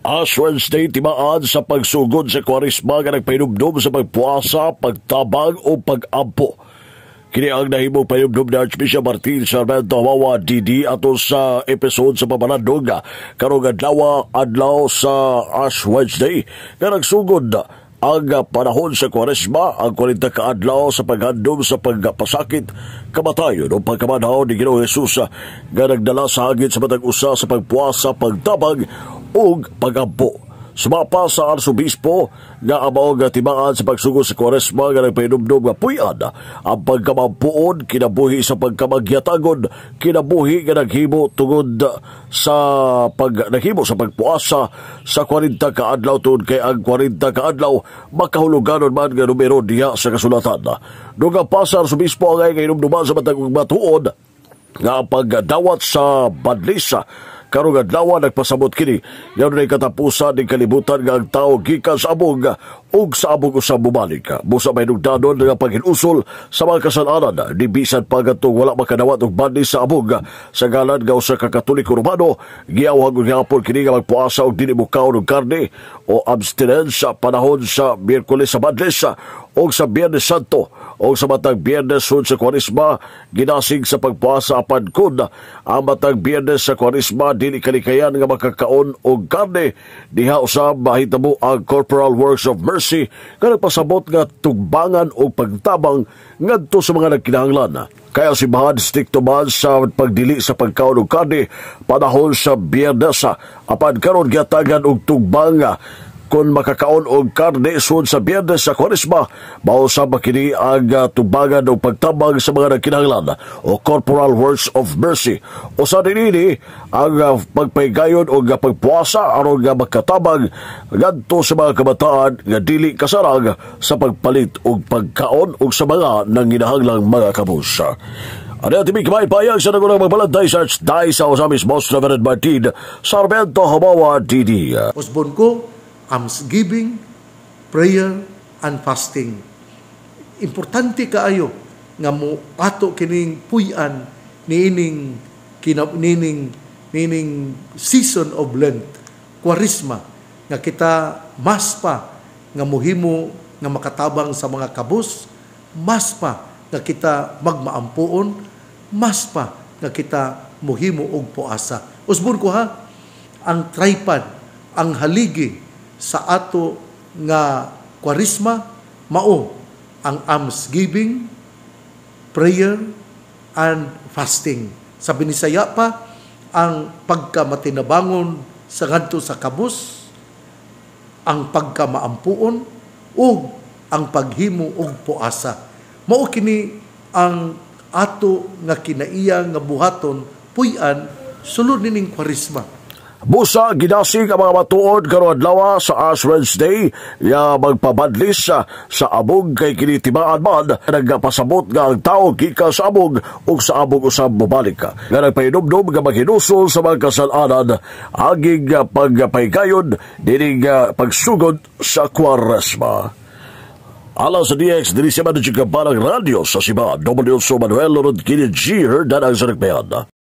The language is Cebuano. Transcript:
Ash Wednesday, timaan sa pagsugod sa Kwaresma nga nagpahinumdum sa pagpuasa, pagtabang o pag-ampo. Kini ang nahimong pahinumdum ni Archbishop Martin Sarmiento Jumawa DD ato sa episode sa pamalandong karong adlaw, adlaw sa Ash Wednesday nga nagsugod ang panahon sa Kwaresma, ang 40 ka adlaw sa paghandom sa pagpasakit, kamatayon o pagkabanhaw ni Ginoong Jesus nga nagdala sa hagit sa matag usa sa pagpuasa, pagtabang ug pagampo. Sumapa sa Arsobispo nga amo nga timaan sa pagsugod sa Kwaresma nga nagpahinumdum nga puy-an ang pagkamampuon, kinabuhi sa pagkamagyatagon, kinabuhi nga naghimo tungod sa pag naghimo sa pagpuasa sa 40 ka adlaw, tungod kay ang 40 ka adlaw makahuluganon man nga numero diha sa kasulatan. Dugang pa sa Arsobispo ang ay hinumduman sa matag matuod nga ang pagdawat sa badlisa karong adlaw nagpasabot kini nga dunay katapusan ning kalibutan nga ang tao gikan sa abong ug sa abong usab bumalik. Busa mahinungdanon nga paghinusol sa mga kasalanan ni bisan pa ngadtong wala makadawat og badlis sa abong sa ngalan nga usa ka Katoliko Romano, giawhag og gihapon kini nga magpuasa og dili mokaon og karne o abstinence sa panahon sa Miyerkules sa Badlis o sa Biyernes Santo o sa matag Biyernes sud sa Kwaresma, ginasig sa pagpuasa, apan kun ang matag Biyernes sa Kwaresma dili kalikayan nga makakaon og karne, diha usab mahitabo ang corporal works of mercy nga nagpasabot nga tugbangan og pagtabang ngadto sa mga nagkinahanglan. Kaya si simbahan strikto man sa pagdili sa pagkaon og karne panahon sa Biyernes, apan karon gihatagan og tugbang kung makakaon og karne sud sa Biyernes sa Kwaresma, mao sa kini ang tubangan og pagtabang sa mga nagkinahanglan o corporal works of mercy. O sa dinini ang pagpahigayon og pagpuasa aron nga makatabang ngadto sa mga kabataan nga dili kasarang sa pagpalit og pagkaon ug sa mga nanginahanglang mga kabus. Ano ang timig kamay payag sa nagunang magbalanday sa Archdiocese sa Osamis Most Reverend Martin Sarmiento Jumawa DD. Usbon ko, almsgiving, prayer, and fasting. Importante kaayo nga mo ato kining puy-an niining nining nining season of Lent, Kwaresma, nga kita mas pa nga muhimo nga makatabang sa mga kabus, mas pa nga kita magmaampuon, mas pa nga kita muhimo og puasa. Usbon ko ha, ang tripod, ang haligi sa ato nga Kwaresma mao ang almsgiving, prayer, and fasting. Sa Binisaya pa, ang pagkamatinabangon sa ngadto sa kabus, ang pagkamaampuon, ug ang paghimo og puasa. Mao kini ang ato nga kinaiya nga buhaton puy-an sulod nining Kwaresma. Busa ginasig ang mga matuod karong adlaw sa Ash Wednesday nga magpabadlis sa abog kay kini timaan man nagpasabot nga ang tao gikan sa abog ug sa abog usab mobalik nga nagpahinumdum nga maghinusol sa mga kasalanan aging pagpahigayon dining pagsugod sa Kwaresma. Alang sa DX, diri sa Barang Radio sa Siba, W. Manuel Lorod Kini G. Herdan ang saragbayan.